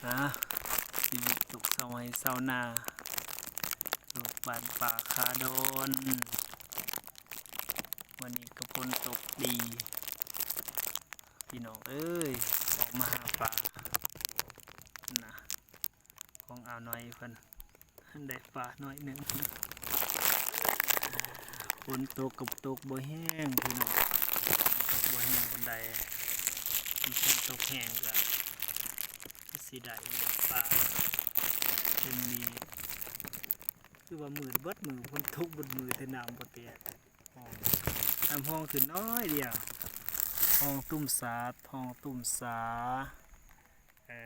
ນະ ຊີວິດຕົກຊາວໄຮ່ຊາວນາ ຢູ່ບ້ານປ່າຄາດອນ. ມື້ນີ້ກໍຝົນຕົກດີ ພີ່ນ້ອງເອີຍ ອອກມາຫາປານະ ຂອງອາວນ້ອຍເພິ່ນ ໄດ້ປາໜ້ອຍໜຶ່ງ. ຝົນຕົກກໍຕົກບໍ່ແຮງ ພີ່ນ້ອງ ຕົກບໍ່ແຮງປານໃດ. ຄັນຝົນຕົກແຮງກໍຊິໄດ້ຢູ່ດອກປາ. ເປັນມີ ຄືວ່າມືດເບິດມື້ ຝົນຕົກເບິດມື້ ແຕ່ນ້ຳບໍ່ແຕກ. ນ້ຳຮ່ອງຂຶ້ນໜ້ອຍດຽວ ຮ່ອງຕຸ້ມສາ ຮ່ອງຕຸ້ມສາ. ເອີ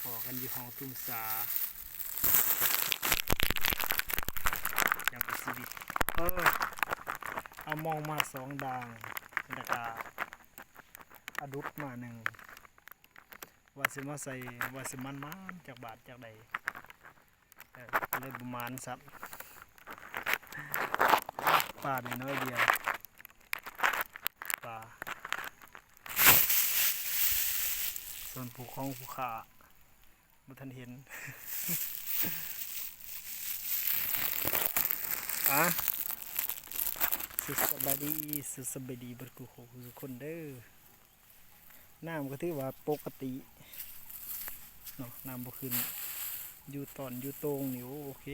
ພໍ້ກັນຢູ່ຮ່ອງຕຸ້ມສາ ຢ່າງມີຊີວິດ. ເອີ ເອົາມອງມາສອງດ່າງ ແລ້ວກະອະດຸດມາໜຶ່ງ ວ່າຊິມາໃສ່ ວ່າຊິໝານໆ ຈັກບາດຈັກໃດ. ເອີ ກໍເລີຍບໍ່ໝານຊ້ຳ ປານ້ອຍໆດຽວ ປາ ສ່ວນຜູ້ຂອງຜູ້ຂ້າບໍ່ທັນເຫັນ. ອາ ສຸດສະບາຍດີ ສຸດສະບາຍດີເບິດຄູ່ຄົນເດີ. ນ້ຳກໍຖືວ່າປົກກະຕິເນາະ ນ້ຳບໍ່ຂຶ້ນ ຢູ່ຕອນຢູ່ໂຕ່ງນີ້ ໂອເຄ.